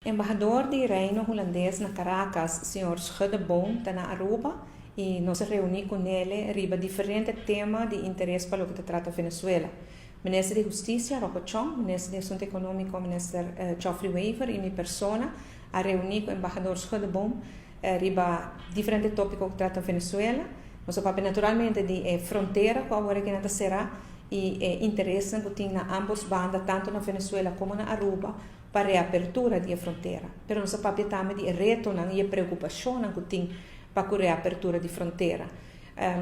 Embahador di Reino Hulandes na Caracas, señor Schuddeboom, ta na Aruba y nos a reuni cu nele riba diferente tema di interes pa loke ta trata Venezuela. Minister di Husticia, Rocco Tjon, Minister di Asunto Economico, Minister Geoffrey Wever y mi persona a reuni cu Embahador Schuddeboom riba diferente topico cu trata Venezuela. Nos a papia naturalmente di e frontera cu awor aki nan ta cera y e interesnan cu tin na ambos banda, tanto na Venezuela como na Aruba, pa reapertura di e frontera. Pero nos a papia tambe di e retonan y e preocupacionnan cu tin pa cu reapertura di frontera.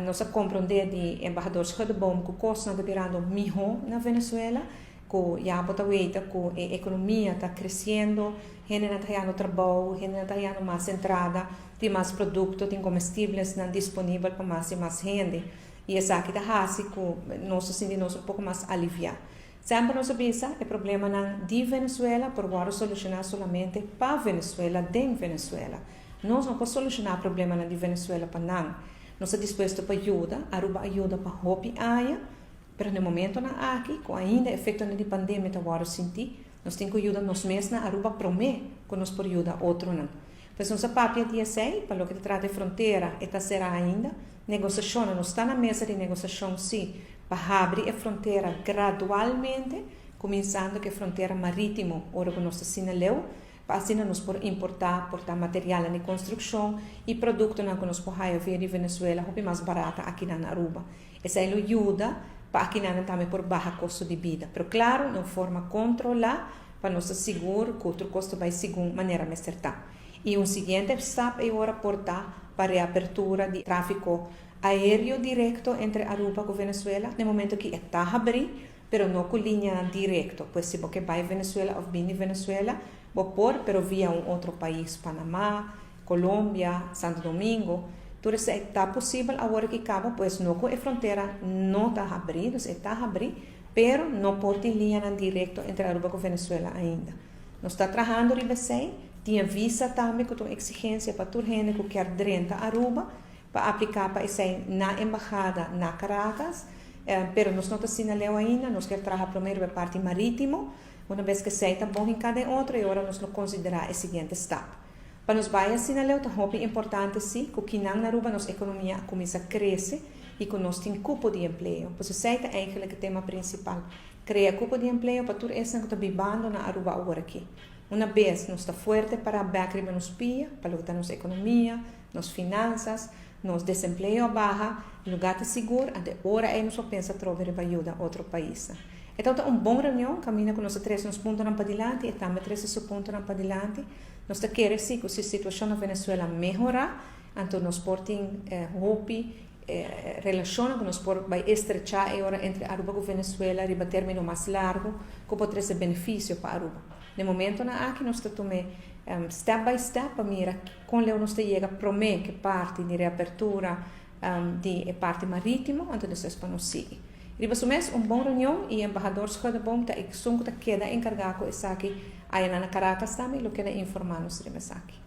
Nos a comprende di Embahador Schuddeboom cu cosnan ta birando miho na Venezuela, cu ya bo ta weta cu e economia ta creciendo, hendenan ta hayando trabou, hendenan ta hayando mas entrada, tin mas producto, tin comestiblesnan disponibel pa mas y mas hende. Y esaki ta haci cu nos ta sinti nos un poco mas alivia. Semper nos a bisa, e problemanan di Venezuela por wòrdu solushoná solamente pa Venezuela den Venezuela. Nos no por solushoná problemanan di Venezuela pa nan. Nos ta dispuesto pa yuda, Aruba a yuda pa hopi aña, pero na e momentonan aki, ku ainda efektonan di pandemia ta wòrdu sintí, nos tin ku yuda nos mes na Aruba promé ku nos por yuda otronan. Pues nos a papia di esei, pa loke ta trata e frontera, e ta será ainda. Negosashonnan, nos ta na mesa di negosashon sí, pa habri e frontera gradualmente, kuminsando ku e frontera marítimo ora ku nos ta asina leu, pa asina nos por importá por ta materialnan di konstrukshon i produktonan ku nos por haya via di Venezuela hopi mas barata akinan na Aruba. Esei lo yuda pa akinanan tambe por baha kosto di bida, pero klaro na un forma kontrolá pa nos ta sigur ku tur kos ta bai segun manera mester ta. I un siguiente stap ei ora por ta pa reapertura di tráfiko aéreo direkto entre Aruba ku Venezuela. Na e momento aki e ta habrí, pero no ku liñanan direkto. Pues si bo ke bai Venezuela òf bini Venezuela, bo por, pero via un otro pais, Panamá, Colombia, Santo Domingo. Tur esei ta posibel awor aki kaba, pues no ku e frontera no ta habrí, dus e ta habrí, pero no por tin liñanan direkto entre Aruba ku Venezuela ainda. Nos ta trahando riba esei. Tin e visa tambe ku ta un eksigensia pa tur hende ku kier drenta Aruba pa apliká pa esei na embahada na Caracas. Pero nos no ta asina leu ainda, nos kier traha promé riba e parti marítimo. Una bes ku esei ta bon hinká den otro e ora nos lo konsiderá e siguiente stap. Pa nos bai asina leu ta hopi importante sí ku kinan na Aruba nos ekonomia a kuminsá krese i ku nos tin kupo di empleo. Pues esei ta eigenlik e tema prinsipal, krea kupo di empleo pa tur esnan ku ta bibando na Aruba aworakí. Una bes nos ta fuerte pará bèk riba nos pia pa loke ta nos ekonomia, nos finansas, nos desempleo a baha, lugá ta sigur, ante e ora ei nos por pensa atrobe riba yuda otro paisnan. E tabata un bon reunion kaminda ku nos a trese nos puntonan padilanti, e tambe a trese su puntonan padilanti. Nos ta kere si ku si situashon na Venezuela mehorá, anto nos por tin hopi relashonnan ku nos por bai estrechá e ora entre Aruba ku Venezuela riba término mas largu ku por trese benefisio pa Aruba. Na e momentonan aki nos ta tum'é step by step pa mira kon leu nos ta yega promé ku e parti di reapertura di e parti marítimo, anto despues pa nos sigui. Riba su mes un bon reunion i Embahador Schuddeboom ta esun ku ta keda enkargá ku esaki ayanan na Caracas tambe i lo keda informá nos riba esaki.